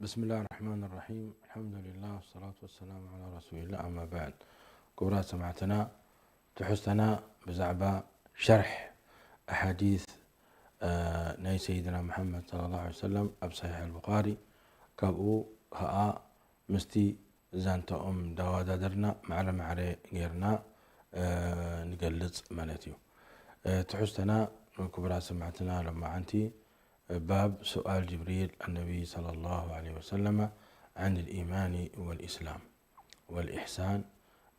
بسم الله الرحمن الرحيم. الحمد لله والصلاة والسلام على رسول الله. أما بعد. ክቡራት ሰማዕትና፣ ትሕዝቶና ብዛዕባ ሸርሕ ኣሓዲስ፣ እ፣ ናይ ሰይድና መሓመድ ሰለላሁ ዐለይሂ ወሰለም ኣብ ሰሒሕ ኣልቡኻሪ፣ ካብኡ ኸኣ ምስቲ ዛንታኦም እንዳወዳደርና ማዕረ ማዕረ ጌርና፣ እ፣ ንገልጽ ማለት እዩ። እ፣ ትሕዝቶና ክቡራት ሰማዕትና ሎማዓንቲ باب سؤال جبريل النبي صلى الله عليه وسلم عن الإيمان والإسلام والإحسان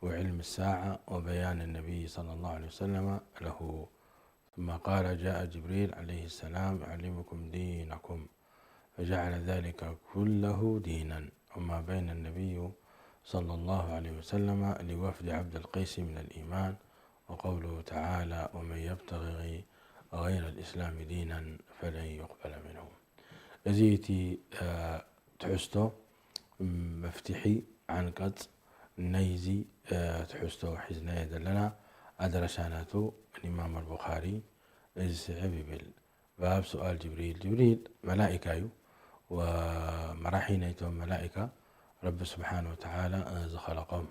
وعلم الساعة وبيان النبي صلى الله عليه وسلم له. ثم قال: جاء جبريل عليه السلام يعلمكم دينكم، فجعل ذلك كله دينا، وما بين النبي صلى الله عليه وسلم لوفد عبد القيس من الإيمان، وقوله تعالى: ومن يبتغ غير الإسلام دينا فلن يقبل منه. እዚ እቲ፣ እ፣ ትሕዝቶ፣ ም፣ መፍትሒ ዓንቀጽ ናይዚ፣ እ፣ ትሕዝቶ ሒዝናዮ ዘለና ኣድራሻ ናቱ ንኢማም ኣልቡኻሪ እዚ ስዕብ ይብል። باب سؤال جبريل، ጅብሪል መላኢካ እዩ። ወመራሒ ናይቶም መላኢካ ረቢ ስብሓነ ወተዓላ፣ እ፣ ዝኸለቖም።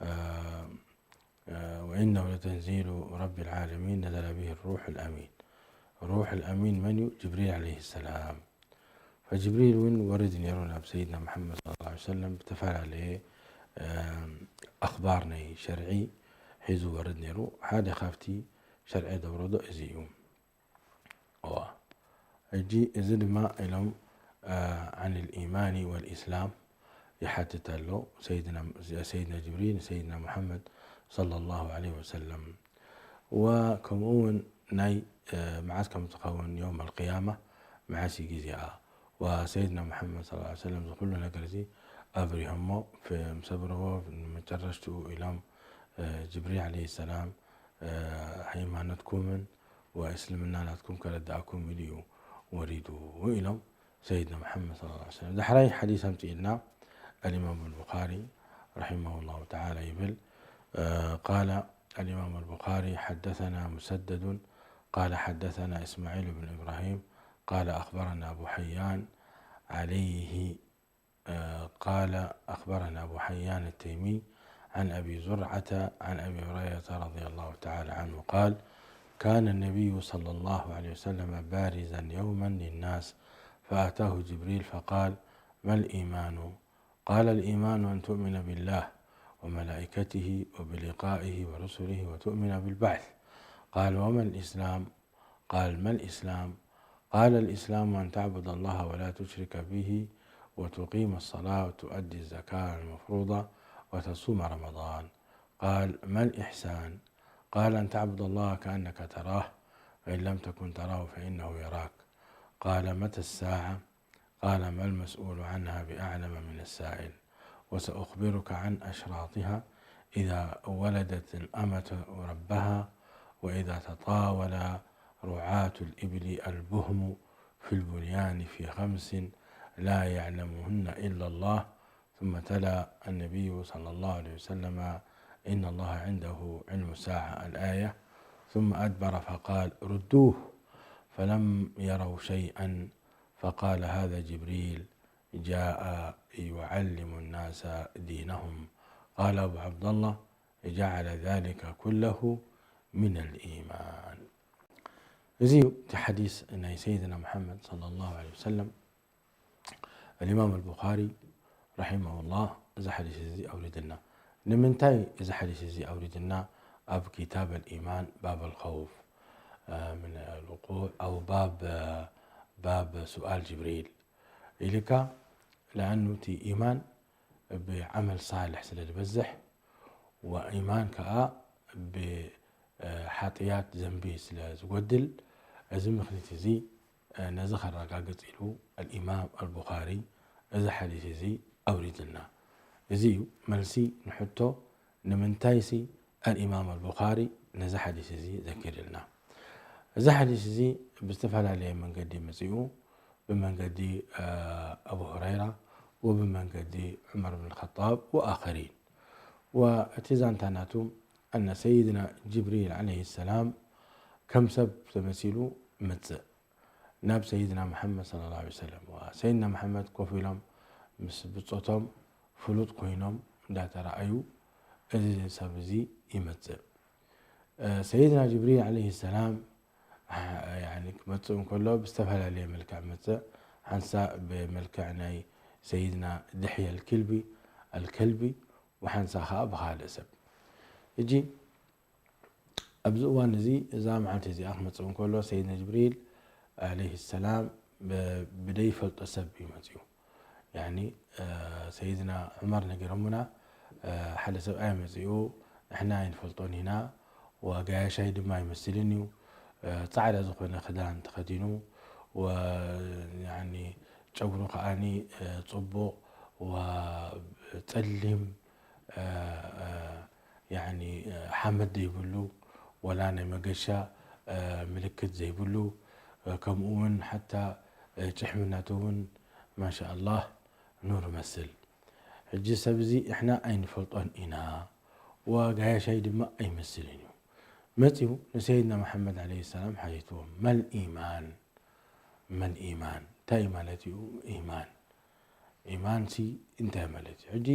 እ፣ እ፣ وإنه لتنزيل رب العالمين نزل به الروح الأمين. ሩሕ الأمين መን እዩ? ጅብሪል ዓለይሂ ሰላም። ፈጅብሪል እውን ወርድ ነይሩ ናብ ሰይድና መሓመድ ሰለላሁ ዐለይሂ ወሰለም ብተፈላለየ፣ እ፣ ኣኽባር ናይ ሸርዒ ሒዙ ወርድ ነይሩ። ሓደ ካብቲ ሸርዒ ዘውረዶ እዚ እዩ። እዋ። ሕጂ እዚ ድማ ኢሎም፣ እ፣ عن الإيمان والإسلام ይሓትት ኣሎ። ሰይድና፣ ሰይድና ጅብሪል ንሰይድና ሙሓመድ ሰለላሁ ዐለይሂ ወሰለም። ወከምኡ እውን ናይ፣ እ፣ መዓስ ከም ትኸውን የውም ኣልቅያማ፣ መዓስ እዩ ግዜኣ። ወሰይድና ሙሓመድ ሰለላሁ ዐለይሂ ወሰለም እዚ ኩሉ ነገር እዚ ኣብሪሆሞ፣ ፍ-፣ ምስ ኣብርዎ ንመጨረሽትኡ ኢሎም፣ እ፣ ጅብሪል ዓለይሂ ሰላም፣ እ፣ ሃይማኖትኩምን ወእስልምና ናትኩም ከረድኣኩም ኢሉ እዩ ወሪዱ ኢሎም ሰይድና መሓመድ ሰለላሁ ዐለይሂ ወሰለም። ዳሕራይ ሓዲስ ኣምፅእልና ኣልኢማም ኣልቡኻሪ ረሒመሁ ላሁ ተዓላ ይብል፣ እ፣ قال الإمام البخاري: حدثنا مسدد قال حدثنا إسماعيل بن إبراهيم قال أخبرنا أبو حيان عليه، آه، قال: أخبرنا أبو حيان التيمي عن أبي زرعة عن أبي هريرة رضي الله تعالى عنه قال: كان النبي صلى الله عليه وسلم بارزا يوما للناس، فأتاه جبريل فقال: ما الإيمان؟ قال: الإيمان أن تؤمن بالله وملائكته وبلقائه ورسله وتؤمن بالبعث. قال: وما الإسلام؟ قال: ما الإسلام؟ قال: الإسلام أن تعبد الله ولا تشرك به وتقيم الصلاة وتؤدي الزكاة المفروضة وتصوم رمضان. قال: ما الإحسان؟ قال: أن تعبد الله كأنك تراه، فإن لم تكن تراه فإنه يراك. قال: متى الساعة؟ قال: ما المسؤول عنها بأعلم من السائل، وسأخبرك عن أشراطها: إذا ولدت الأمة ربها، وإذا تطاول رعاة الإبل البهم في البنيان في خمس لا يعلمهن إلا الله. ثم تلا النبي صلى الله عليه وسلم: إن الله عنده علم الساعة، الآية، ثم أدبر فقال: ردوه، فلم يروا شيئا، فقال: هذا جبريل جاء يعلم الناس دينهم. قال أبو عبد الله: جعل ذلك كله من الإيمان. እዚ እዩ እቲ ሓዲስ ናይ ሰይድና መሓመድ ሰለላሁ ዐለይሂ ወሰለም። الإمام البخاري رحمه الله እዚ ሓዲስ እዚ ኣውሪድልና። ንምንታይ እዚ ሓዲስ እዚ ኣውሪድልና? ኣብ كتاب الإيمان باب الخوف، እ፣ من الوقوع أو باب، باب سؤال جبريل ኢልካ፣ لأنه እቲ ኢማን ብዓመል ሳልሕ ስለ ዝበዝሕ፣ ወኢማን ከኣ ብ-፣ እ፣ ሓጥያት ዘንቢ ስለ ዝጎድል፣ እዚ ምኽኒት እዚ፣ እ፣ ነዚ ከረጋግጽ ኢሉ الإمام البخاري እዚ ሓዲስ እዚ ኣውሪድልና። እዚ እዩ መልሲ ንሕቶ ንምንታይሲ الإمام البخاري ነዚ ሓዲስ እዚ ዘኪርልና። እዚ ሓዲስ እዚ ብዝተፈላለየ መንገዲ መጺኡ፣ ብመንገዲ፣ እ፣ ኣቡ ሁረይራ ወብመንገዲ ዑመር ብን ኸጣብ ወኣኸሪን። ወእቲ ዛንታ ናቱ ኣነ ሰይድና ጅብሪል ዓለይሂ ሰላም ከም ሰብ ተመሲሉ መጽእ ናብ ሰይድና መሓመድ ሰለላሁ ዐለይሂ ወሰለም። ወሰይድና መሓመድ ኮፍ ኢሎም ምስ ብጾቶም ፍሉጥ ኮይኖም እንዳተራእዩ እዚ ሰብ እዚ ይመጽእ። ሰይድና ጅብሪል ዓለይሂ ሰላም ክመጽእ እንከሎ ብዝተፈላለየ መልክዕ መጽእ። ሓንሳ ብመልክዕ ናይ ሰይድና ድሕየ ኣልክልቢ ኣልከልቢ፣ ወሓንሳ ኸዓ ብኻልእ ሰብ። እጂ ኣብዚ እዋን እዚ እዛ መዓልቲ እዚኣ ክመጽእ እንከሎ ሰይድና ጅብሪል ዓለይሂ ሰላም ብደይፈልጦ ሰብ እዩ መጽኡ። ያኒ ሰይድና ዑመር ነጊሮምና፣ ሓደ ሰብኣይ መጺኡ፣ ንሕና ኣይንፈልጦን ኢና፣ ወጋያሻይ ድማ ኣይመስልን እዩ፣ ጻዕዳ ዝኾነ ክዳን ተኸዲኑ፣ ወ ያኒ ጨጉሩ ከዓኒ ጽቡቕ ወጸሊም ያኒ ሓመድ ዘይብሉ፣ ወላ ናይ መገሻ ምልክት ዘይብሉ፣ ከምኡ እውን ሓታ ጭሕሚ ናቱ እውን ማሻ ኣላህ ኑር መስል። ሕጂ ሰብ እዚ እሕና ኣይንፈልጦን ኢና፣ ወጋያሻይ ድማ ኣይመስልን እዩ። መጺኡ ንሰይድና መሓመድ ዓለይሂ ሰላም ሓቲትዎም፣ መል ኢማን? መል ኢማን? እንታይ ማለት እዩ ኢማን? ኢማን ሲ እንታይ ማለት እዩ? ሕጂ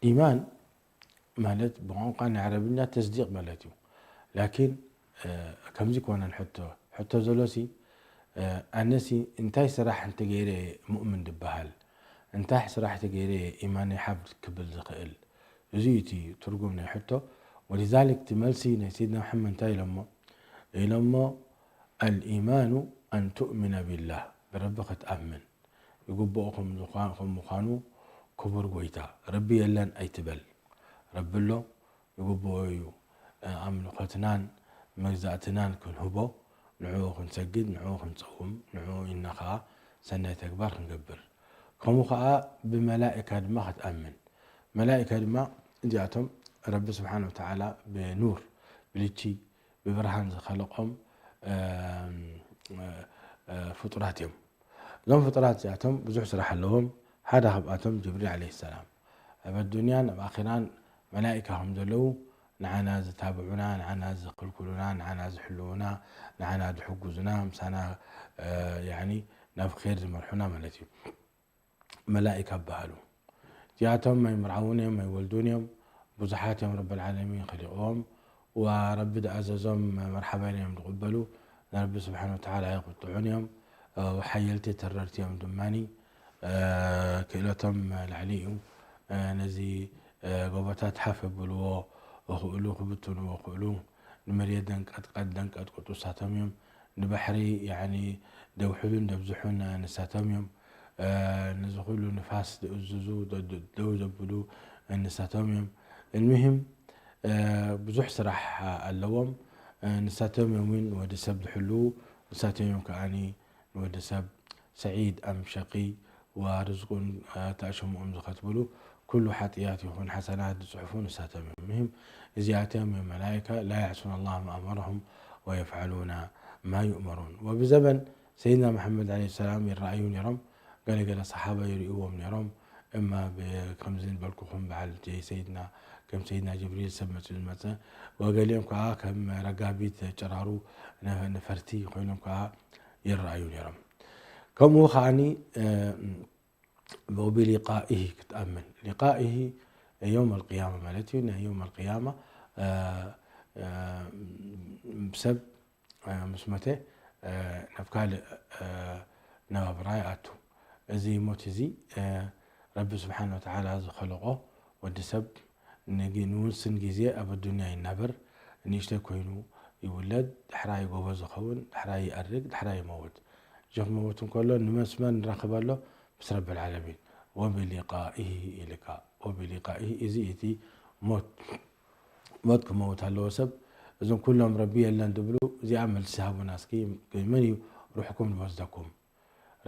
ኢማን ማለት ብቋንቋ ናይ ዓረብኛ ተስዲቕ ማለት እዩ። ላኪን ከምዚ ኮነን ሕቶ፣ ሕቶ ዘሎሲ ኣነሲ እንታይ ስራሕ እንተገይረ እየ ሙእምን ዝበሃል? እንታይ ስራሕ ተገይረ እየ ኢማነይ ሓፍ ክብል ዝኽእል? እዚ እዩ እቲ ትርጉም ናይ ሕቶ። ወሊዛሊክ እቲ መልሲ ናይ ሰይድና መሓመድ እንታይ ኢሎሞ? ኢሎሞ ኣልኢማኑ ኣን ቱእሚነ ቢላህ፣ ብረቢ ክትኣምን ይግብኦ ከም ምዃኑ ክቡር ጎይታ፣ ረቢ የለን ኣይትበል። ረቢ ኣሎ፣ ይግብኦ እዩ ኣምልኾትናን መግዛእትናን ክንህቦ፣ ንዕኡ ክንሰግድ፣ ንዕኡ ክንጸውም፣ ንዕኡ ኢልና ኸዓ ሰናይ ተግባር ክንገብር። ከምኡ ኸዓ ብመላእካ ድማ ክትኣምን። መላእካ ድማ እዚኣቶም ረቢ ስብሓን ወተዓላ ብኑር፣ ብልቺ፣ ብብርሃን ዝኸለቖም ፍጡራት እዮም። እዞም ፍጡራት እዚኣቶም ብዙሕ ስራሕ ኣለዎም። ሓደ ካብኣቶም ጅብሪል ዓለይሂ ሰላም። ኣብ ኣዱንያን ኣብ ኣኺራን መላኢካ ከም ዘለዉ ንዓና ዝታብዑና፣ ንዓና ዝኽልክሉና፣ ንዓና ዝሕልዉና፣ ንዓና ዝሕጉዙና፣ ምሳና ያኒ ናብ ኼር ዝመርሑና ማለት እዩ። መላኢካ ይበሃሉ። እዚኣቶም ኣይምርዓውን እዮም፣ ኣይወልዱን እዮም። ብዙሓት እዮም ረብል ዓለሚን ኸሊቕዎም። ወረቢ ዝኣዘዞም መርሓባ ኢሎም እዮም ዝቕበሉ። ንረቢ ስብሓን ወተዓላ ኣይቁጥዑን እዮም። ሓየልቲ ተረርቲ እዮም ድማኒ። ክእለቶም ላዕሊ እዩ። ነዚ ጎቦታት ሓፍ የብልዎ ይኽእሉ፣ ክብትንዎ ይኽእሉ። ንመሬት ደንቀጥቀጥ ደንቀጥቅጡ ንሳቶም እዮም። ንባሕሪ ያኒ ደውሕሉን ደብዝሑን ንሳቶም እዮም። ነዚ ኩሉ ንፋስ ዝእዝዙ፣ ደው ዘብሉ ንሳቶም እዮም። እልምሂም ብዙሕ ስራሕ ኣለዎም። ንሳቶም እዮም እውን ወዲ ሰብ ዝሕልዉ፣ ንሳቶም እዮም ከዓኒ ንወዲ ሰብ ሰዒድ ኣም ሸቂ ወርዝቁን ተኣሸምኦም ዝኸትብሉ፣ ኩሉ ሓጥያት ይኹን ሓሰናት ዝጽሕፉ ንሳቶም እዮም። ምህም እዚኣቶም እዮም መላይካ ላ ያዕሱን ኣላህ ማ ኣመረሁም ወየፍዓሉና ማ ዩእመሩን። ወብዘበን ሰይድና መሓመድ ዓለይሂ ሰላም ይረኣዩ ነይሮም። ገለገለ ሰሓባ ይርእይዎም ነይሮም። እማ ብ-፣ ከምዚ ዝበልኩኹም በዓል ጀይ ሰይድና፣ ከም ሰይድና ጅብሪል ሰብ መጺኡ ዝመጸ፣ ወገሊኦም ከኣ ከም ረጋቢት ጭራሩ ነ-፣ ነፈርቲ ኮይኖም ከኣ ይረኣዩ ነይሮም። ከምኡ ከኣኒ፣ እ፣ ወብሊቃኢሂ ክትኣምን። ሊቃኢሂ የውም ኣልቅያማ ማለት እዩ። ናይ የውም ኣልቅያማ፣ እ፣ እ፣ ሰብ፣ እ፣ ምስ ሞተ፣ እ፣ ናብ ካልእ፣ እ፣ ነባብራ ይኣቱ። እዚ ሞት እዚ፣ እ፣ ረቢ ስብሓን ወተዓላ ዝኸለቆ ወዲ ሰብ ንግ-፣ ንውስን ግዜ ኣብ ኣዱንያ ይናበር። ንእሽተይ ኮይኑ ይውለድ፣ ዳሕራይ ጎበዝ ይኸውን፣ ዳሕራይ ይኣርግ፣ ዳሕራይ ይመውት። እዚ ክመውት እንከሎ ንመስመር ንራኸበሎ ምስ ረብል ዓለሚን። ወብሊቃኢሂ ኢልካ፣ ወብሊቃኢሂ፣ እዚ እቲ ሞት፣ ሞት ክመውት ኣለዎ ሰብ። እዞም ኩሎም ረቢ የለን ዝብሉ፣ እዚኣ መልሲ ሃቡና እስኪ፣ መን እዩ ሩሕኩም ዝወስደኩም?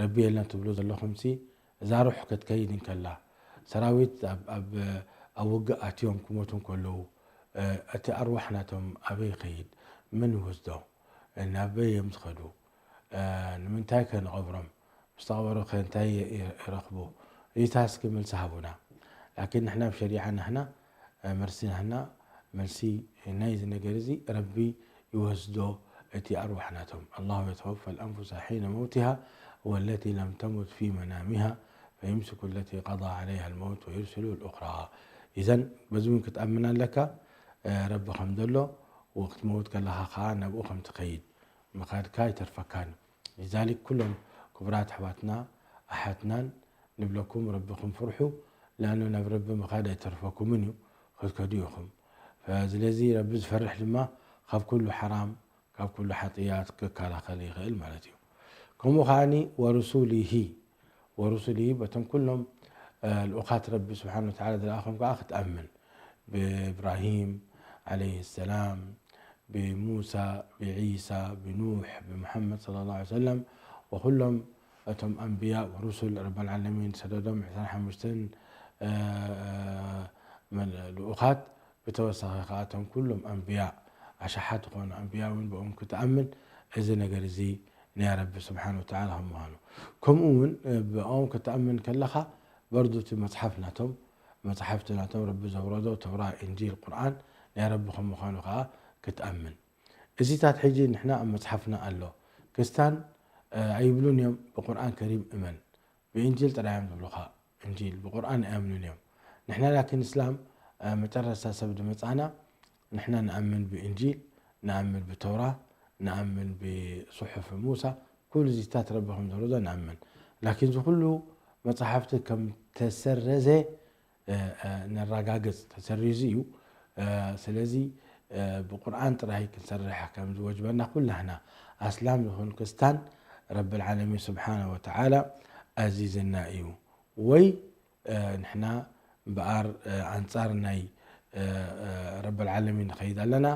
ረቢ የለን ትብሉ ዘለኹምሲ፣ እዛ ሩሕ ክትከይድ እንከላ፣ ሰራዊት ኣብ፣ ኣብ፣ ኣብ ውግእ ኣትዮም ክሞቱ እንከለዉ፣ እ፣ እቲ ኣርዋሕ ናቶም ኣበይ ይኸይድ? መን ይወስዶ? ናበይ እዮም ዝኸዱ? እ፣ ንምንታይ ከ ንቐብሮም? ምስ ተቐበሩ ከ እንታይ ይ-፣ ይ-፣ ይረኽቡ? እዚታ እስኪ መልሲ ሃቡና። ላኪን ንሕና ኣብ ሸሪዓ ናህና፣ እ፣ መልሲ ናህና፣ መልሲ ናይዚ ነገር እዚ ረቢ ይወስዶ እቲ ኣርዋሕ ናቶም። ኣላሁ የተወፈ ልኣንፉሰ ሒነ መውቲሃ ወለቲ ለም ተሙት ፊ መናሚሃ فيمسك التي قضى عليها الموت ويرسل الأخرى. إذن በዚ እውን ክትኣምን ኣለካ፣ እ፣ ረቢ ከም ዘሎ፣ ወቅት መውት ከለኻ ኸዓ ናብኡ ከም ትኸይድ ምኻድካ ኣይተርፈካን እዩ። لذلك ኩሎም ክቡራት ኣሕዋትና ኣሓትናን ንብለኩም ረብኹም ፍርሑ፣ لأنه ናብ ረቢ ምኻድ ኣይተርፈኩምን እዩ፣ ክትከዱ ኢኹም። ስለዚ ረቢ ዝፈርሕ ድማ ካብ ኩሉ ሓራም ካብ ኩሉ ሓጥያት ክከላኸል ይኽእል ማለት እዩ። ከምኡ ከዓኒ ወሩሱሊሂ፣ ወሩሱሊሂ በቶም ኩሎም፣ እ፣ ልኡኻት ረቢ ስብሓነ ወተዓላ ዝለኣኾም ከዓ ክትኣምን፣ ብኢብራሂም ዓለይሂ ሰላም፣ ብሙሳ፣ ብዒሳ፣ ብኑሕ፣ ብሙሓመድ ሰለላሁ ዐለይሂ ወሰለም ወኩሎም እቶም ኣንብያ ወሩሱል ረበል ዓለሚን ሰደዶም ዕስራን ሓሙሽተን፣ እ፣ እ፣ መን-፣ ልኡኻት ብተወሳኺ ከኣ እቶም ኩሎም ኣንብያ፣ ኣሽሓት ዝኾኑ ኣንብያ እውን ብኦም ክትኣምን፣ እዚ ነገር እዚ ናይ ረቢ ስብሓነ ወተዓላ ከም ምዃኑ። ከምኡ እውን፣ እ፣ ብኦም ክትኣምን ከለኻ በርዱ እቲ መጽሓፍ ናቶም፣ መጽሓፍቲ ናቶም ረቢ ዘውረዶ ተውራ፣ ኢንጂል፣ ቁርኣን ናይ ረቢ ከም ምዃኑ ከኣ ክትኣምን። እዚታት ሕጂ ንሕና ኣብ መጽሓፍና ኣሎ። ክስታን፣ እ፣ ኣይብሉን እዮም፣ ብቁርኣን ከሪም እመን። ብእንጂል ጥራይ እዮም ዝብሉኻ። እንጂል ብቁርኣን ኣይኣምኑን እዮም። ንሕና ላኪን እስላም፣ እ፣ መጨረስታ ሰብ ዝመጻና፣ ንሕና ንኣምን ብእንጂል፣ ንኣምን ብተውራ፣ ንኣምን ብሱሑፍ ሙሳ፣ ኩሉ ዚታት ረቢ ከም ዘውረዶ ንኣምን። ላኪን እዚ ኩሉ መጽሓፍቲ ከም ተሰረዘ፣ እ፣ እ፣ ነረጋግጽ፣ ተሰሪዙ እዩ። እ፣ ስለዚ፣ እ፣ ብቁርኣን ጥራይ ክንሰርሕ ከም ዝወጅበና ኩላህና ኣስላም ይኹን ክስታን ረብል ዓለሚን ስብሓነ ወተዓላ ኣዚዝና እዩ። ወይ፣ እ፣ ንሕና እምበኣር፣ እ፣ ኣንጻር ናይ፣ እ፣ እ፣ ረብል ዓለሚን ንኸይድ ኣለና፣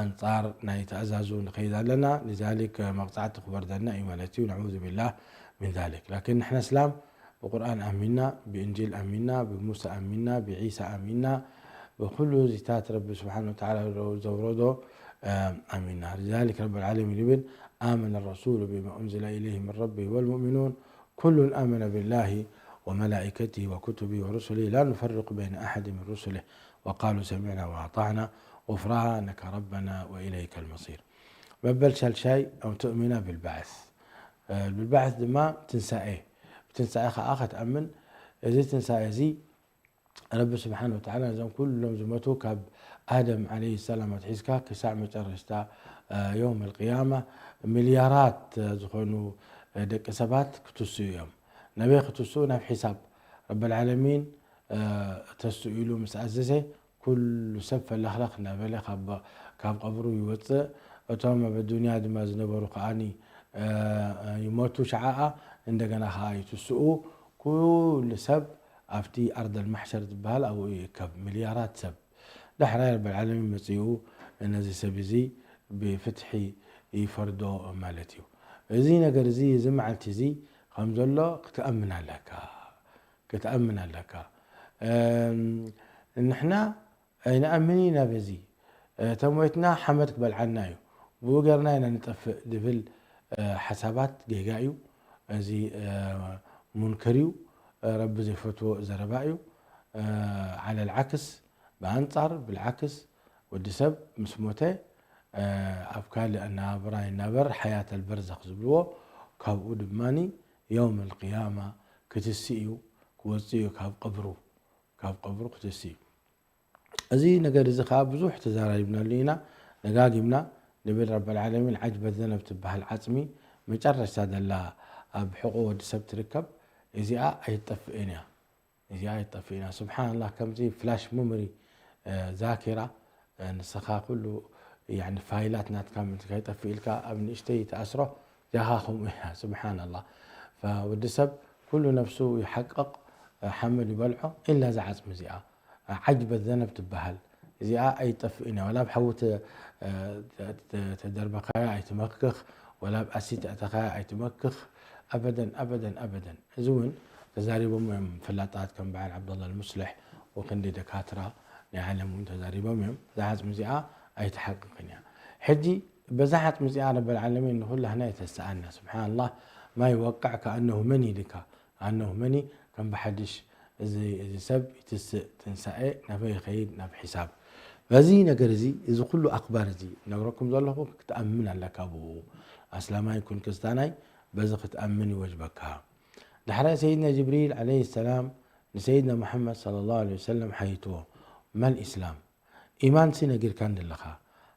ኣንጻር ናይ ትእዛዙ ንኸይድ ኣለና። ሊዛሊክ፣ እ፣ መቕጻዕቲ ክወርደና እዩ ማለት እዩ። ነዑዙ ቢላህ ሚን ዛሊክ። ላኪን ንሕና እስላም ብቁርኣን ኣሚንና፣ ብእንጂል ኣሚንና፣ ብሙሳ ኣሚንና፣ ብዒሳ ኣሚንና፣ ብኩሉ እዚታት ረቢ ስብሓነ ወተዓላ ዘውረዶ፣ እ፣ ኣሚንና። ሊዛሊክ ረብል ዓለሚን ይብል፣ آمن الرسول بما أنزل إليه من ربه والمؤمنون كل آمن بالله وملائكته وكتبه ورسله لا نفرق بين أحد من رسله وقالوا سمعنا وأطعنا غفرانك ربنا وإليك المصير. መበል ሻልሻይ أن تؤمن بالبعث። እ፣ ብልባዕት ድማ ትንሳኤ። ብትንሳኤ ኸዓ ኸትኣምን። እዚ ትንሳኤ እዚ ረቢ ስብሓን ወተዓላ ነዞም ኩሎም ዝመቱ ካብ ኣደም ዓለይሂ ሰላም ኣትሒዝካ ክሳዕ መጨረሽታ፣ እ፣ የውም ኣልቅያማ ሚልያራት፣ እ፣ ዝኾኑ፣ እ፣ ደቂ ሰባት ክትስኡ እዮም። ናበይ ክትስኡ? ናብ ሒሳብ። ረብል ዓለሚን፣ እ፣ ተስኡ ኢሉ ምስ ኣዘዘ፣ ኩሉ ሰብ ፈለኽለኽ እናበለ ካብ፣ ካብ ቀብሩ ይወፅእ። እቶም ኣብ ኣዱንያ ድማ ዝነበሩ ከዓኒ፣ እ፣ ይሞቱ፣ ሸዓኣ እንደገና ከዓ ይትስኡ። ኩሉ ሰብ ኣብቲ ኣርደል ማሕሸር ዝበሃል ኣብኡ ይእከብ፣ ሚልያራት ሰብ። ዳሕራይ ረብል ዓለሚን መፂኡ ነዚ ሰብ እዚ ብፍትሒ ይፈርዶ ማለት እዩ። እዚ ነገር እዚ፣ እዚ መዓልቲ እዚ ከም ዘሎ ክትኣምን ኣለካ፣ ክትኣምን ኣለካ። እም፣ ንሕና ኣይንኣምን ኢና በዚ። እ፣ ተሞይትና ሓመድ ክበልዓና እዩ። ብኡ ጌርና ኢና ንጠፍእ ዝብል፣ እ፣ ሓሳባት ጌጋ እዩ። እዚ፣ እ፣ ሙንከር እዩ። እ፣ ረቢ ዘይፈትዎ ዘረባ እዩ። እ፣ ዓለል ዓክስ፣ ብኣንጻር፣ ብልዓክስ፣ ወዲ ሰብ ምስ ሞተ፣ እ፣ ኣብ ካልእ ኣነባብራ ይናበር፣ ሓያት ኣልበርዘኽ ዝብልዎ፣ ካብኡ ድማኒ የውም ኣልቅያማ ክትስእ እዩ፣ ክወጽእ እዩ ካብ ቀብሩ፣ ካብ ቀብሩ ክትስእ እዩ። እዚ ነገር እዚ ኸዓ ብዙሕ ተዘራሪብናሉ ኢና፣ ደጋጊምና ንብል። ረበል ዓለሚን ዓጅበ ዘነብ ትበሃል ዓጽሚ መጨረሽታ ዘላ ኣብ ሕቖ ወዲ ሰብ ትርከብ፣ እዚኣ ኣይትጠፍእን እያ። እዚኣ ኣይትጠፍእን እያ። ስብሓንላህ፣ ከምዚ ፍላሽ መሞሪ፣ እ፣ ዛኪራ፣ እ፣ ንስኻ ኩሉ፣ ያኒ፣ ፋይላት ናትካ ምእንቲ ከይጠፍእ ኢልካ ኣብ ንእሽተይ ትኣስሮ፣ እዚኣ ኸዓ ከምኡ እያ። ስብሓንላህ። ፈወዲ ሰብ ኩሉ ነፍሱ ይሓቅቕ፣ እ፣ ሓመድ ይበልዖ፣ ኢላ እዛ ዓጽሚ እዚኣ። ዓጅበ ዘነብ ትበሃል። እዚኣ ኣይትጠፍእን እያ። ዋላ ኣብ ሓዊ ተ-፣ ተ-፣ ተ-፣ ተደርበኻያ ኣይትመክኽ፣ ዋላ ኣብ ኣሲድ ኣእተኻያ ኣይትመክኽ። ኣበደን፣ ኣበደን፣ ኣበደን። እዚ እውን ተዛሪቦም እዮም ፍላጣት ከም በዓል ዓብደላ ኣልሙስልሕ ወክንዲ ደካትራ ናይ ዓለም እውን ተዛሪቦም እዮም። እዛ ዓጽሚ እዚኣ ኣይትሓቅቕን እያ። ሕጂ በዛ ዓጽሚ እዚኣ ረበል ዓለሚን ንኹላህና የተስኣና። ስብሓንላህ፣ ማ ይወቅዕ ከኣነሁ መኒ ኢልካ ኣነሁ መኒ ከም ብሓድሽ እዚ፣ እዚ ሰብ ይትስእ፣ ትንሳኤ፣ ናበይ ይኸይድ? ናብ ሒሳብ። በዚ ነገር እዚ፣ እዚ ኩሉ ኣኽባር እዚ ነግረኩም ዘለኹ ክትኣምን ኣለካ ብኡ። ኣስላማይ ኩን ክርስታናይ በዚ ክትኣምን ይወጅበካ። ዳሕራይ ሰይድና ጅብሪል ዓለይሂ ሰላም ንሰይድና ሙሐመድ ሰለላሁ ዐለይሂ ወሰለም ሓይትዎ፣ መል ኢስላም? ኢማንሲ ነጊርካኒ ኣለኻ፣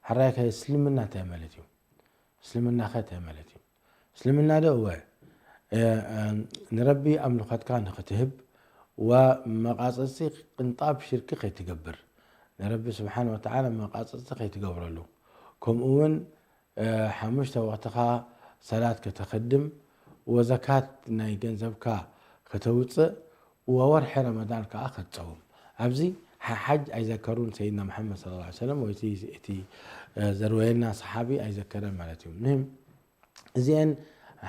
ሕራይ ከ እስልምና እንታይ ማለት እዩ? እስልምና ከ እንታይ ማለት እዩ? እስልምና ዶ እወ፣ እ፣ እ፣ ንረቢ ኣምልኾትካ ንኽትህብ ወመቃጽጽቲ ቅንጣብ ሽርኪ ከይትገብር፣ ንረቢ ስብሓን ወተዓላ መቃጽጽቲ ከይትገብረሉ፣ ከምኡ እውን እ፣ ሓሙሽተ ወቕትኻ ሰላት ከተኸድም ወዘካት ናይ ገንዘብካ ከተውፅእ ወወርሒ ረመዳን ከዓ ክትፀውም። ኣብዚ ሓሓጅ ኣይዘከሩን ሰይድና መሓመድ ሰለላሁ ዐለይሂ ወሰለም ወይ እቲ፣ እቲ፣ እ፣ ዘርወየና ሰሓቢ ኣይዘከረን ማለት እዩ። ምህም እዚአን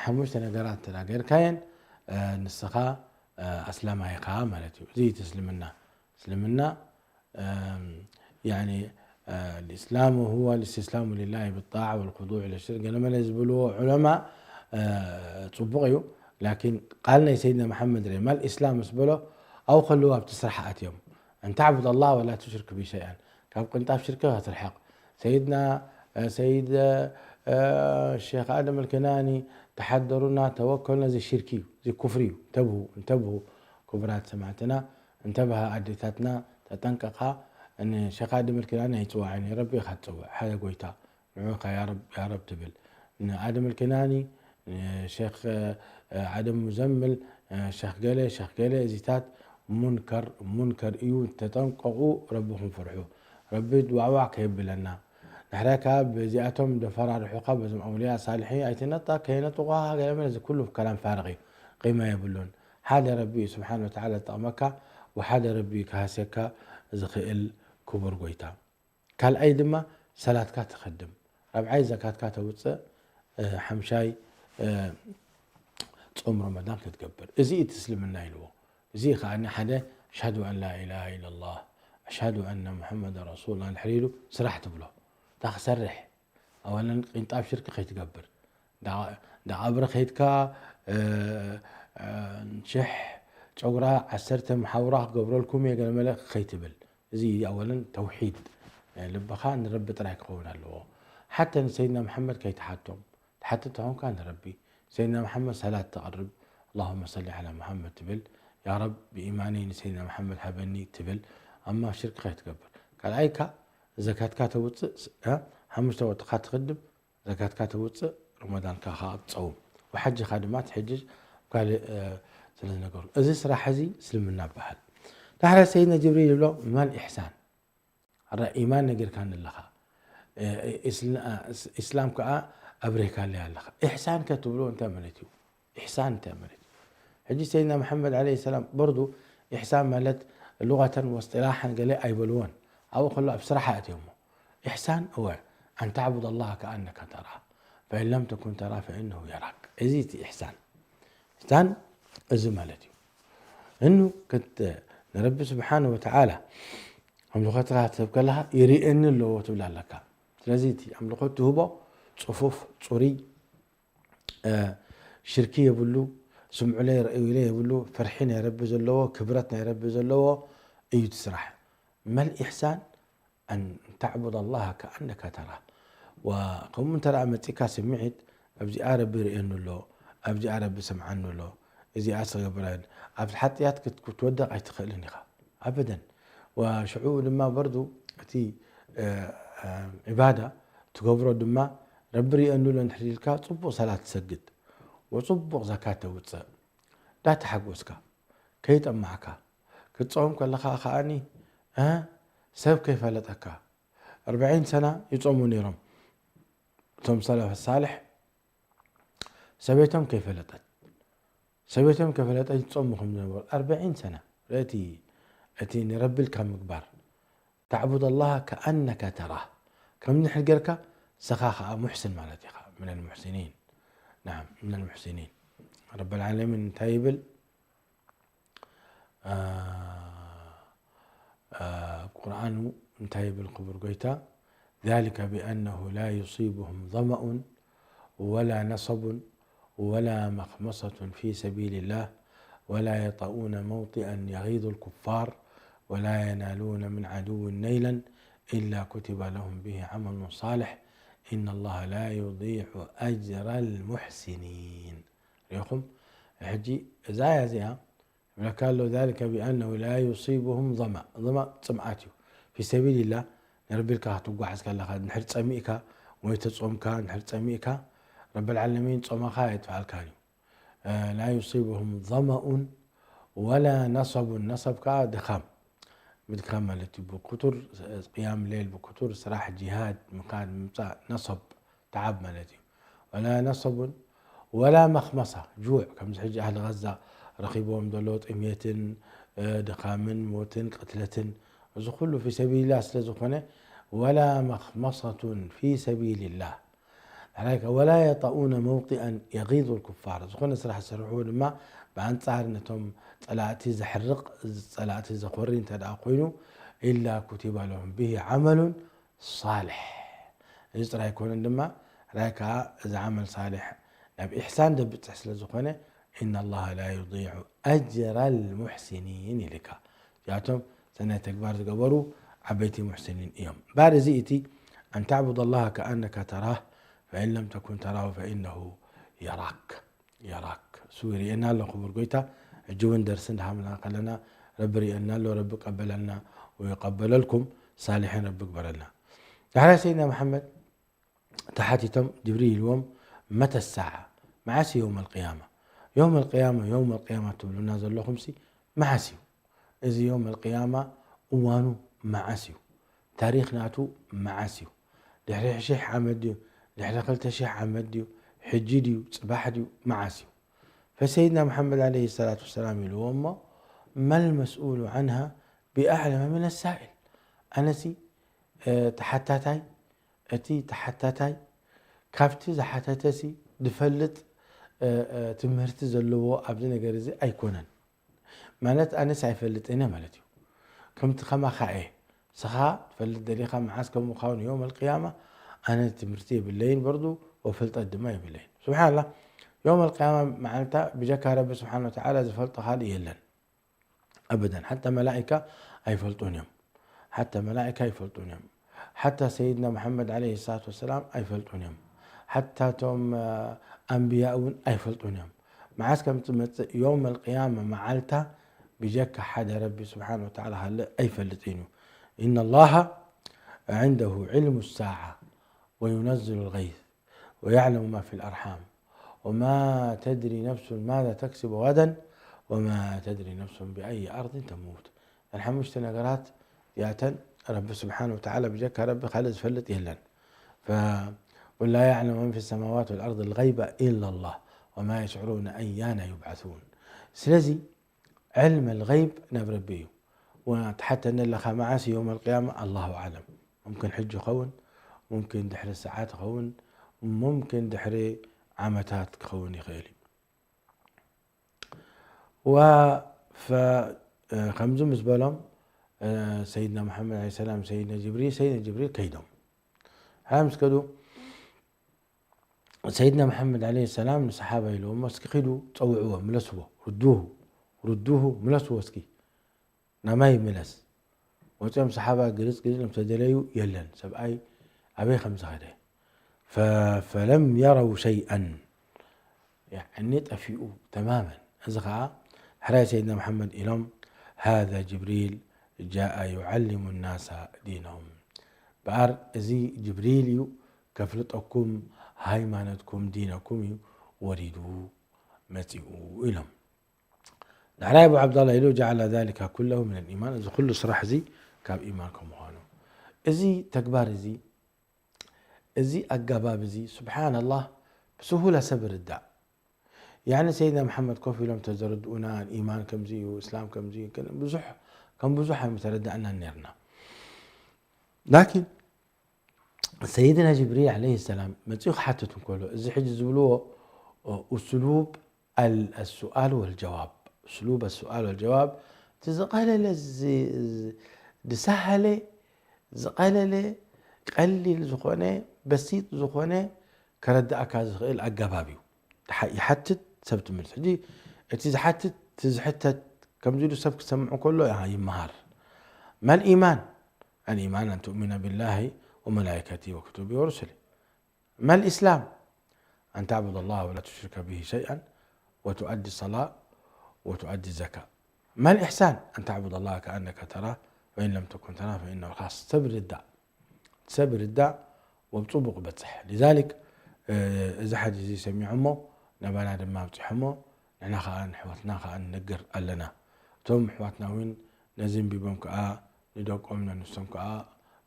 ሓሙሽተ ነገራት እንተ ጌርካየን፣ እ፣ ንስኻ፣ እ፣ ኣስላማይ ኢኻ ማለት እዩ። እዚ እቲ እስልምና። እስልምና እም፣ ያኒ፣ እ፣ الإسلام هو الاستسلام لله بالطاعة والخضوع للشرك ገለ መለ ዝብልዎ ዑለማ፣ እ፣ ጽቡቕ እዩ። ላኪን ቃል ናይ ሰይድና መሓመድ ሪማ الإسلام ምስ በሎ ኣብኡ ከለዉ ኣብቲ ስራሕ ኣትዮም። أن تعبد الله ولا تشرك به شيئا ካብ ቅንጣብ ሽርክ ክትርሕቕ። ሰይድና፣ እ፣ ሰይድ፣ እ፣ ሼኽ ኣደም ኣልከናኒ ተሓደሩና ተወከልና እዚ ሽርክ እዩ፣ እዚ ኩፍሪ እዩ። እንተብሁ፣ እንተብሁ ክቡራት ሰማዕትና እንተብሃ ኣዴታትና ተጠንቀቓ። ንሸኽ ኣደም ኣልከናኒ ኣይፅዋዕን እዩ፣ ረቢ ኢኻ ትፅውዕ፣ ሓደ ጎይታ ንዑኻ ያ ረብ፣ ያ ረብ ትብል። ንኣደም ኣልከናኒ፣ ንሸኽ፣ እ፣ ኣደም ሙዘምል፣ እ፣ ሸኽ ገለ፣ ሸኽ ገለ እዚታት ሙንከር፣ ሙንከር እዩ፣ ተጠንቀቑ፣ ረብኹም ፍርሑ። ረቢ ድዋዕዋዕ ከየብለና። ንሕና ከዓ በዚኣቶም ደፈራርሑኻ በዞም ኣውልያ ሳልሒ ኣይትነጣ፣ ከየነጥቑኻ ገለ መለ እዚ ኩሉ ከላም ፋርቕ እዩ፣ ቂማ የብሉን። ሓደ ረቢ እዩ ስብሓን ወተዓላ ዝጠቕመካ ወሓደ ረቢ እዩ ክሃስየካ ዝኽእል ክቡር ጎይታ። ካልኣይ ድማ ሰላትካ ትኸድም፣ ራብዓይ ዘካትካ ተውፅእ፣ እ፣ ሓምሻይ፣ እ፣ ጾም ረመዳን ክትገብር። እዚ እቲ እስልምና ኢልዎ። እዚ ከዓኒ ሓደ ኣሽሃዱ ኣን ላ ኢላሃ ኢለላህ ኣሽሃዱ ኣነ ሙሐመድ ረሱሉላህ እንድሕር ኢሉ ስራሕ ትብሎ። እታ ክሰርሕ ኣዋለን ቅንጣብ ሽርክ ከይትገብር። እንዳ፣ እንዳ ቀብሪ ከይድካ፣ እ፣ እ፣ ሽሕ ጨጉራ ዓሰርተ መሓውራ ክገብረልኩም እየ ገለ መለ ከይትብል። እዚ ኣወለን ተውሒድ፣ እ፣ ልብኻ ንረቢ ጥራይ ክኸውን ኣለዎ። ሓተ ንሰይድና መሓመድ ከይትሓቶም። ትሓትት ተኾንካ ንረቢ፣ ሰይድና መሓመድ ሰላት ተቕርብ፣ ኣላሁመ ሰሊ ዓላ መሓመድ ትብል፣ ያ ረብ ብኢማነይ ንሰይድና መሓመድ ሃበኒ ትብል፣ ኣማ ሽርክ ከይትገብር። ካልኣይካ ዘካትካ ተውፅእ፣ እ፣ ሓሙሽተ ወቕትኻ ትኽድም፣ ዘካትካ ተውፅእ፣ ረመዳንካ ከዓ ትፀውም። ወሓጅኻ ድማ ትሕጅጅ፣ ካልእ፣ እ፣ ስለ ዝነገሩ። እዚ ስራሕ እዚ እስልምና ይበሃል። ዳሕረ ሰይድና ጅብሪል ይብሎ፣ መል ኢሕሳን? ኣረ ኢማን ነጊርካኒ ኣለኻ። እ፣ ኢስላ-፣ ኢስላም ከዓ ኣብሪህካለይ ኣለኻ። ኢሕሳን ከ ትብሎ እንታይ ማለት እዩ? ኢሕሳን እንታይ ማለት እዩ? ሕጂ ሰይድና መሓመድ ዓለይሂ ሰላም በርዱ ኢሕሳን ማለት ሉቐተን ወስጢላሓን ገለ ኣይበልዎን። ኣብኡ ከሎ ኣብ ስራሕ ኣእትዮሞ። ኢሕሳን እወ፣ ኣን ተዕቡድ ኣላህ ከኣነካ ተራ፣ ፈኢን ለም ተኩን ተራ ፈኢነሁ የራክ። እዚ እቲ ኢሕሳን። ኢሕሳን እዚ ማለት እዩ። እኑ ክት-፣ ንረቢ ስብሓን ወተዓላ ኣምልኾትካ ክትህብ ከለኻ ይርእየኒ ኣለዎ ትብል ኣለካ። ስለዚ እቲ ኣምልኾት ትህቦ ጽፉፍ፣ ጽሩይ፣ እ፣ ሽርኪ የብሉ፣ ስምዑለይ ረእዩለይ የብሉ፣ ፍርሒ ናይ ረቢ ዘለዎ፣ ክብረት ናይ ረቢ ዘለዎ እዩ እቲ ስራሕ። መል ኢሕሳን ኣን ተዕቡድ ኣላህ ከኣነካ ተራ። ወ-፣ ከምኡ እንተ ደኣ መጺእካ ስምዒት፣ ኣብዚኣ ረቢ ይርእየኒ ኣሎ፣ ኣብዚኣ ረቢ ይሰምዓኒ ኣሎ፣ እዚኣ ስገብረን፣ ኣብ ሓጢኣት ክት-፣ ክትወድቕ ኣይትኽእልን ኢኻ። ኣበደን። ወሽዑ ድማ በርዱ እቲ፣ እ፣ እ፣ ዒባዳ ትገብሮ ድማ ረቢ ርእየኒ ኣሎ እንድሕር ኢልካ፣ ጽቡቕ ሰላት ትሰግድ፣ ወጽቡቕ ዘካት ተውጽእ፣ ዳተሓጎስካ፣ ከይጠማዕካ፣ ክትጸውም ከለኻ ከኣኒ፣ እ፣ ሰብ ከይፈለጠካ። ኣርባዒን ሰና ይጾሙ ነይሮም እቶም ሰለፈ ሳልሕ፣ ሰበይቶም ከይፈለጠት፣ ሰበይቶም ከይፈለጠት ይጾሙ ከም ዝነበሩ ኣርባዒን ሰና። ርእቲ እቲ ንረቢ ኢልካ ምግባር። ተዕቡድ ኣላህ ከኣነካ ተራህ። ከም ንሕር ጌርካ፣ ንስኻ ኸኣ ሙሕስን ማለት ኢኻ። ምን ኣልሙሕሲኒን። ናዓም፣ ምን ኣልሙሕሲኒን። ረብል ዓለሚን እንታይ ይብል? ኣ፣ ኣ፣ ኣብ ቁርኣኑ እንታይ ይብል ክቡር ጎይታ? ذلك بأنه لا يصيبهم ظمأ ولا نصب ولا مخمصة في سبيل الله ولا يطؤون موطئا يغيظ الكفار ولا ينالون من عدو نيلا إلا كتب لهم به عمل صالح إن الله لا يضيع أجر المحسنين. ሪኢኹም? ሕጂ እዛ ኣያ እዚኣ ይብለካ ኣሎ፣ ذلك بأنه لا يصيبهم ظمأ። ظمأ ጽምኣት እዩ። في سبيل الله ንረቢ ኢልካ ክትጓዓዝ ከለኻ፣ እንድሕር ጸሚእካ፣ ሞይተ ጾምካ፣ እንድሕር ጸሚእካ፣ ረቢ العالمين ጾመኻ ኣየጥፍኣልካን እዩ። لا يصيبهم ظمأ ولا نصب። ነሰብ ከኣ ድኻም፣ ምድካም ማለት እዩ። ብክቱር ቅያም ሌል፣ ብክቱር ስራሕ፣ ጂሃድ፣ ምኻድ፣ ምምጻእ፣ ነሰብ፣ ተዓብ ማለት እዩ። ولا نصب ولا مخمصة، ጁዕ፣ ከምዚ ሕጂ ኣህሊ ጋዛ ረኺብዎም ዘሎ ጥሜትን፣ እ፣ ድኻምን፣ ሞትን፣ ቅትለትን፣ እዚ ኩሉ في سبيل الله ስለ ዝኾነ፣ ولا مخمصة في سبيل الله። ድሕራይ ከ، ولا يطؤون موطئا يغيظ الكفار። ዝኾነ ስራሕ ዝሰርሕዎ ድማ ብኣንጻር ነቶም ጸላእቲ ዘሕርቕ፣ ጸላእቲ ዘኾሪ እንተ ደኣ ኮይኑ፣ إلا كتب لهم به عمل صالح። እዚ ጥራይ ኣይኮነን ድማ፣ ድሕራይ ከኣ እዚ ዓመል ሳልሕ ናብ ኢሕሳን ዘብጽሕ ስለ ዝኾነ፣ إن الله لا يضيع أجر المحسنين ኢልካ። እዚኣቶም ሰናይ ተግባር ዝገበሩ ዓበይቲ ሙሕሲኒን እዮም። እምበኣር እዚ እቲ أن تعبد الله كأنك تراه فإن لم تكن تراه فإنه يراك، يراك። እሱ ይርእየና ኣሎ ክቡር ጎይታ። ሕጂ እውን ደርሲ እንዳሃብና ከለና ረቢ ይርእየና ኣሎ፣ ረቢ ቀበለልና ወይቀበለልኩም፣ ሳሊሒን ረቢ ግበረልና። ዳሕራይ ሰይድና መሓመድ ተሓቲቶም ጅብሪል ኢልዎም መተ ሳዓ፣ መዓስ እዩ የውመል ቅያማ? የውመል ቅያማ፣ የውመል ቅያማ ትብሉና ዘለኹምሲ መዓስ እዩ? እዚ የውመል ቅያማ እዋኑ መዓስ እዩ? ታሪኽ ናቱ መዓስ እዩ? ድሕሪ ሽሕ ዓመት ድዩ? ድሕሪ ክልተ ሽሕ ዓመት ድዩ? ሕጂ ድዩ? ጽባሕ ድዩ? መዓስ እዩ? ፈሰይድና መሓመድ ዓለይሂ ሰላቱ ወሰላም ኢልዎ እሞ፣ መል መስኡሉ ዓንሃ ቢኣዕለመ ሚነ ሳኢል። ኣነሲ፣ እ፣ ተሓታታይ፣ እቲ ተሓታታይ ካብቲ ዝሓተተሲ ዝፈልጥ፣ እ፣ እ፣ ትምህርቲ ዘለዎ ኣብዚ ነገር እዚ ኣይኮነን። ማለት ኣነስ ኣይፈልጥን እየ ማለት እዩ። ከምቲ ከማኻ እየ። ንስኻ ትፈልጥ ደሊኻ መዓስ ከም ምዃኑ የውመል ቅያማ፣ ኣነ ትምህርቲ የብለይን በርዱ፣ ወፍልጠት ድማ የብለይን። ስብሓንላህ፣ የውመል ቅያማ መዓልታ ብጀካ ረቢ ስብሓን ወተዓላ ዝፈልጦ ካልእ የለን። ኣበደን። ሓታ መላኢካ ኣይፈልጡን እዮም። ሓታ መላኢካ ኣይፈልጡን እዮም። ሓታ ሰይድና መሓመድ ዓለይሂ ሰላቱ ወሰላም ኣይፈልጡን እዮም። ሓታ እቶም፣ እ፣ ኣንብያ እውን ኣይፈልጡን እዮም። መዓስ ከም ትመጽእ የውመል ቅያማ መዓልታ ብጀካ ሓደ ረቢ ስብሓን ወተዓላ ካልእ ኣይፈልጥን እዩ። إن الله عنده علم الساعة وينزل الغيث ويعلم ما في الأرحام وما تدري نفس ماذا تكسب غدا وما تدري نفس بأي أرض تموت። እተን ሓሙሽተ ነገራት እዚኣተን ረቢ ስብሓን ወተዓላ ብጀካ ረቢ ካልእ ዝፈልጥ የለን። ف-، قل لا يعلم من في السماوات والأرض الغيب إلا الله وما يشعرون أيان يبعثون። ስለዚ ዕልም ኣልገይብ ናብ ረቢ እዩ። ወ-፣ ትሓተኒ ኣለኻ መዓስ የውም ኣልቅያማ? ኣላሁ ኣዕለም። ሙምክን ሕጂ ይኸውን፣ ሙምክን ድሕሪ ሰዓት ይኸውን፣ ሙምክን ድሕሪ ዓመታት ክኸውን ይኽእል እዩ። ወ-፣ ፈ-፣ እ፣ ከምዚ ምስ በሎም፣ እ፣ ሰይድና መሓመድ ዓለይሂ ሰላም፣ ሰይድና ጅብሪል፣ ሰይድና ጅብሪል ከይዶም። ሓ ምስ ከዱ፣ ሰይድና መሓመድ ዓለይሂ ሰላም ንሰሓባ ኢልዎም፣ "እስኪ ኺዱ ጸውዕዎ፣ ምለስዎ፣ ርዱሁ፣ ርዱሁ፣ ምለስዎ እስኪ፣ ናማይ ይምለስ።" ወጺኦም ሰሓባ ግልጽ ግልጽ ምስ ተደለዩ፣ የለን፣ ሰብኣይ ኣበይ ከም ዝኸደ። ፈ-፣ ፈለም የረው ሸይኣን፣ ያዕኒ ጠፊኡ ተማመን። እዚ ኸዓ ሕራይ ሰይድና መሓመድ ኢሎም፣ "ሃዛ ጅብሪል ጃአ ዩዓሊሙ ናሳ ዲነሁም። በኣር እዚ ጅብሪል እዩ፣ ከፍልጠኩም ሃይማኖትኩም፣ ዲነኩም እዩ ወሪዱ መጺኡ" ኢሎም። ዳሕራይ ኣቡ ዓብዳላ ኢሉ፣ "ጀዓለ ዛሊካ ኩለሁ ሚነል ኢማን"፣ እዚ ኩሉ ስራሕ እዚ ካብ ኢማን ከም ምዃኑ። እዚ ተግባር እዚ፣ እዚ ኣገባብ እዚ፣ ስብሓንላህ፣ ብስሁላ ሰብ ይርዳእ። ያዕኒ ሰይድና መሓመድ ኮፍ ኢሎም ተዘረድኡና፣ ኢማን ከምዚ እዩ፣ እስላም ከምዚ እዩ፣ ግን ብዙሕ፣ ከም ብዙሕ ኣይምተረዳእናን ነርና። ላኪን ሰይድና ጅብሪል ዓለይሂ ሰላም መጺኡ ክሓትት እንከሎ፣ እዚ ሕጂ ዝብልዎ፣ እ፣ ኡስሉብ ኣል-፣ ኣሱኣል ወልጀዋብ፣ ኡስሉብ ኣሱኣል ወልጀዋብ፣ እቲ ዝቐለለ፣ ዝ-፣ ዝ-፣ ዝሰሃለ፣ ዝቐለለ፣ ቀሊል ዝኾነ፣ በሲጥ ዝኾነ፣ ከረድኣካ ዝኽእል ኣገባብ እዩ። ይሓ-፣ ይሓትት፣ ሰብ ትምልስ። ሕጂ እቲ ዝሓትት፣ እቲ ዝሕተት፣ ከምዚ ኢሉ ሰብ ክሰምዕ ከሎ፣ ኣሃ፣ ይመሃር። ما الإيمان؟ الإيمان أن تؤمن بالله وملائكته وكتبه ورسله. ما الإسلام؟ أن تعبد الله ولا تشرك به شيئا وتؤدي الصلاة وتؤدي الزكاة. ما الإحسان؟ أن تعبد الله كأنك تراه، فإن لم تكن تراه فإنه، خلاص، ሰብ ርዳእ፣ ሰብ ርዳእ ወብጽቡቕ በጽሕ። لذلك፣ እ፣ እዚ ሓዲስ እዚ ሰሚዖሞ ናባና ድማ ኣብጺሖሞ፣ ንሕና ኸኣ ንሕዋትና ኸኣ ንነግር ኣለና። እቶም ኣሕዋትና እውን ነዚ ኣንቢቦም ከኣ ንደቆም ነንሶም ከኣ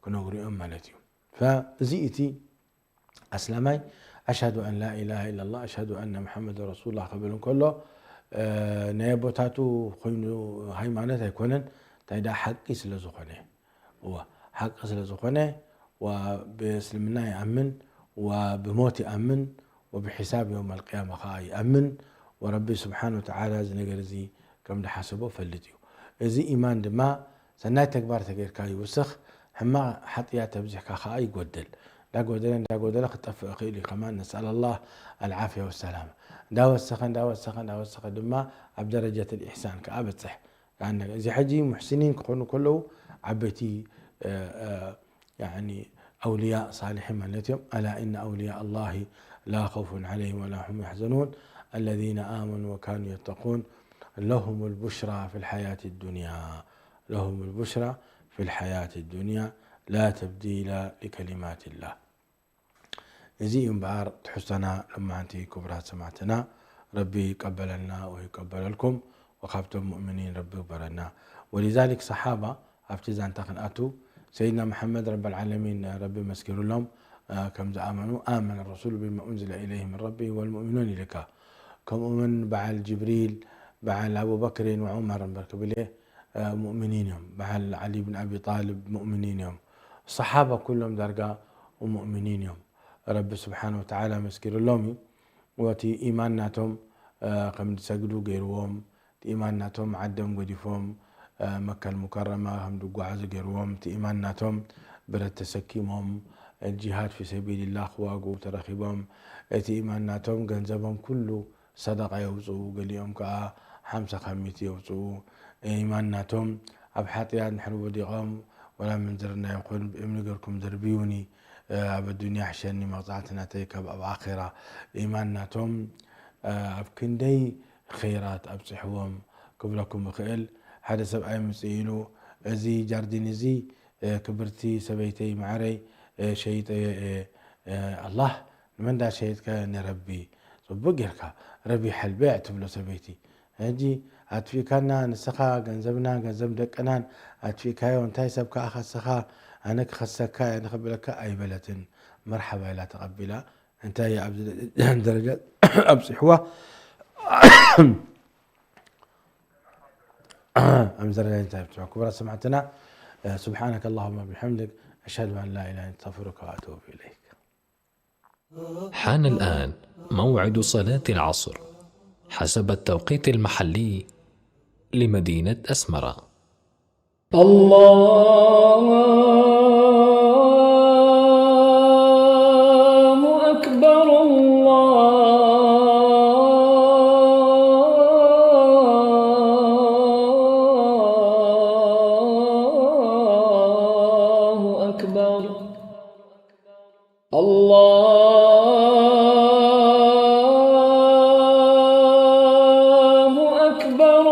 ክነግሩ እዮም ማለት እዩ። ፈእዚ እቲ ኣስላማይ أشهد أن لا إله إلا الله أشهد أن محمدا رسول الله ክብል እንከሎ፣ እ፣ ናይ ኣቦታቱ ኮይኑ ሃይማኖት ኣይኮነን፣ እንታይ ደኣ ሓቂ ስለ ዝኾነ። እዋ፣ ሓቂ ስለ ዝኾነ፣ ብእስልምና ይኣምን፣ ብሞት ይኣምን፣ ብሒሳብ የውመል ቅያማ ኸኣ ይኣምን፣ ወረቢ ስብሓን ወተዓላ እዚ ነገር እዚ ከም ዝሓሰቦ ፈልጥ እዩ። እዚ ኢማን ድማ ሰናይ ተግባር ተገይርካ ይውስኽ፣ ሕማቕ ሓጥያት ተብዚሕካ ኸኣ ይጎድል። እንዳጎደለ እንዳጎደለ ክጠፍእ ይኽእል እዩ። ከማን ነስኣል ኣላህ ኣልዓፍያ ወሰላማ። እንዳወሰኸ እንዳወሰኸ እንዳወሰኸ ድማ ኣብ ደረጀት ልኢሕሳን ከኣ በጽሕ። ያኒ እዚ ሕጂ ሙሕሲኒን ክኾኑ ከለዉ ዓበይቲ፣ እ፣ እ፣ ያኒ ኣውልያ ሳሊሒን ማለት እዮም። ألا إن أولياء الله لا خوف عليهم ولا هم يحزنون الذين آمنوا وكانوا يتقون لهم البشرى في الحياة الدنيا لهم البشرى في الحياة الدنيا لا تبديل لكلمات الله. እዚ እዩ እምበኣር ትሕዝቶና ሎማዓንቲ ክቡራት ሰማዕትና። ረቢ ይቀበለልና ወይቀበለልኩም ወካብቶም ሙእሚኒን ረቢ ይግበረና። ولذلك ሰሓባ ኣብቲ ዛንታ ክንኣቱ ሰይድና መሓመድ ረቢ ልዓለሚን ረቢ መስኪሩሎም፣ እ፣ ከም ዝኣመኑ آمن الرسول بما أنزل إليه من ربه والمؤمنون ኢልካ። ከምኡ እውን በዓል ጅብሪል በዓል ኣቡበክርን ወዑመር እምበር ክብል እየ፣ እ፣ ሙእሚኒን እዮም። በዓል ዓሊ ብን ኣቢ ጣልብ ሙእሚኒን እዮም። ሰሓባ ኩሎም ዳርጋ ሙእሚኒን እዮም። ረቢ ስብሓን ወተዓላ መስኪሩሎም እዩ። ወቲ ኢማን ናቶም፣ እ፣ ከም ዝሰግዱ ገይርዎም፣ እቲ ኢማን ናቶም ዓዶም ገዲፎም፣ እ፣ መካል ሙከረማ ከም ዝጓዓዙ ገይርዎም፣ እቲ ኢማን ናቶም ብረት ተሰኪሞም፣ ጂሃድ ፊ ሰቢልላህ ክዋግኡ ተረኺቦም፣ እቲ ኢማን ናቶም ገንዘቦም ኩሉ ሰደቃ የውፅኡ፣ ገሊኦም ከዓ ሓምሳ ካብ ሚእቲ የውፅኡ። ኢማን ናቶም ኣብ ሓጥያት እንድሕር ወዲቖም፣ ወላ ምንዝርና ይኹን ብእምኒ ገርኩም ደርብዩኒ፣ ኣብ ኣዱንያ ሕሸኒ መቕፃዕቲ ናተይ ካብ ኣብ ኣኼራ። ኢማን ናቶም ኣብ ክንደይ ኸይራት ኣብፅሕዎም ክብለኩም እኽእል። ሓደ ሰብኣይ ምፅእ ኢሉ፣ "እዚ ጃርዲን እዚ፣ ክብርቲ ሰበይተይ መዓረይ፣ ሸይጠዮ እየ፣ ኣላህ ንመን ዳ ሸየጥከ? ንረቢ። ጽቡቅ ጌርካ፣ ረቢሐል በይዕ ትብሎ ሰበይቲ። ሕጂ ኣጥፊእካና ንስኻ፣ ገንዘብና፣ ገንዘብ ደቅናን ኣጥፊእካዮ፣ እንታይ ሰብ ከኣ ከስኻ፣ ኣነ ክኸሰካ እየ ንኽብለካ ኣይበለትን። መርሓባ ኢላ ተቐቢላ፣ እንታይ ኣብዚ ደረጃ ኣብጺሕዋ?" ኣብዚ ደረጃ እንታይ ኣብጺሕዋ? ክቡራት ሰማዕትና፣ سبحانك اللهم وبحمدك، أشهد أن لا إله إلا أنت، أستغفرك وأتوب إليك. حان الآن موعد صلاة العصر حسب التوقيت المحلي لمدينة أسمرة. الله أكبر، الله أكبر. الله أكبر،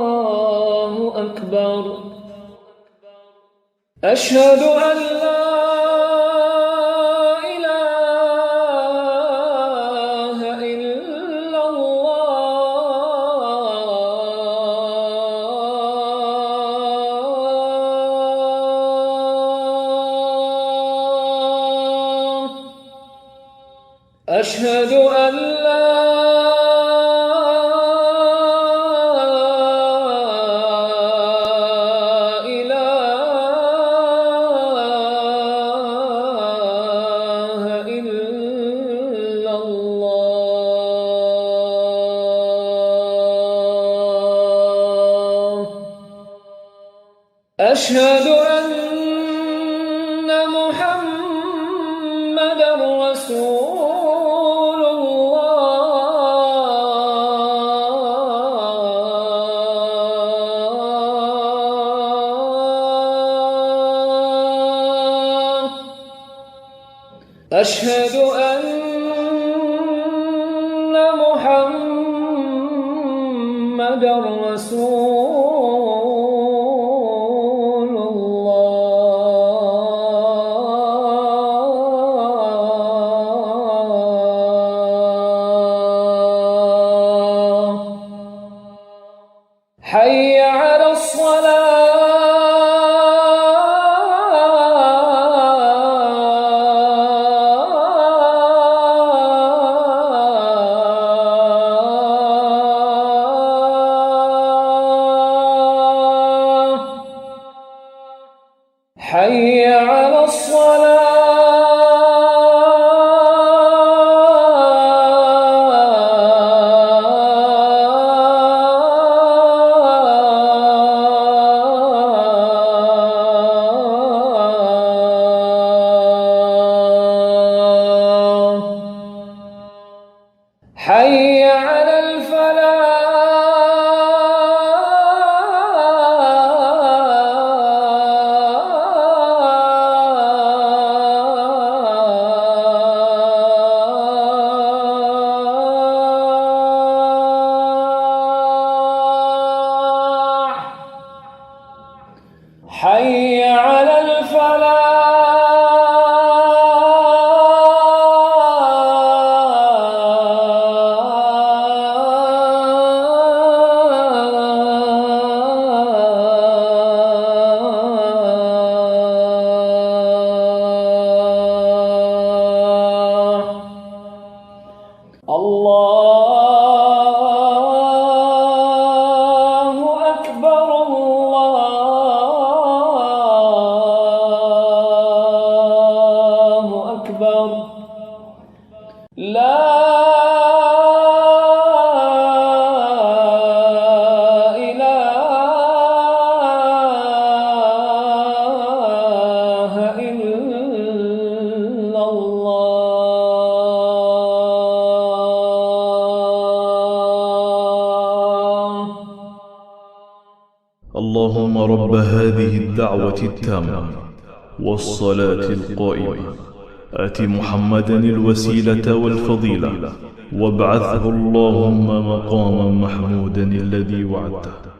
الله أكبر. أشهد أن لا إله إلا الله. أشهد أن لا إله إلا الله. أشهد أن محمدا رسول أشهد أن محمدا رسول الله. حي على الصلاة. حي على الصلاة. حي على الفلاح. حي على الفلاح. الله أكبر، الله أكبر. لا إله إلا الله. اللهم رب هذه الدعوة التامة والصلاة القائمة، آت محمدا الوسيلة والفضيلة، وابعثه اللهم مقاما محمودا الذي وعدته.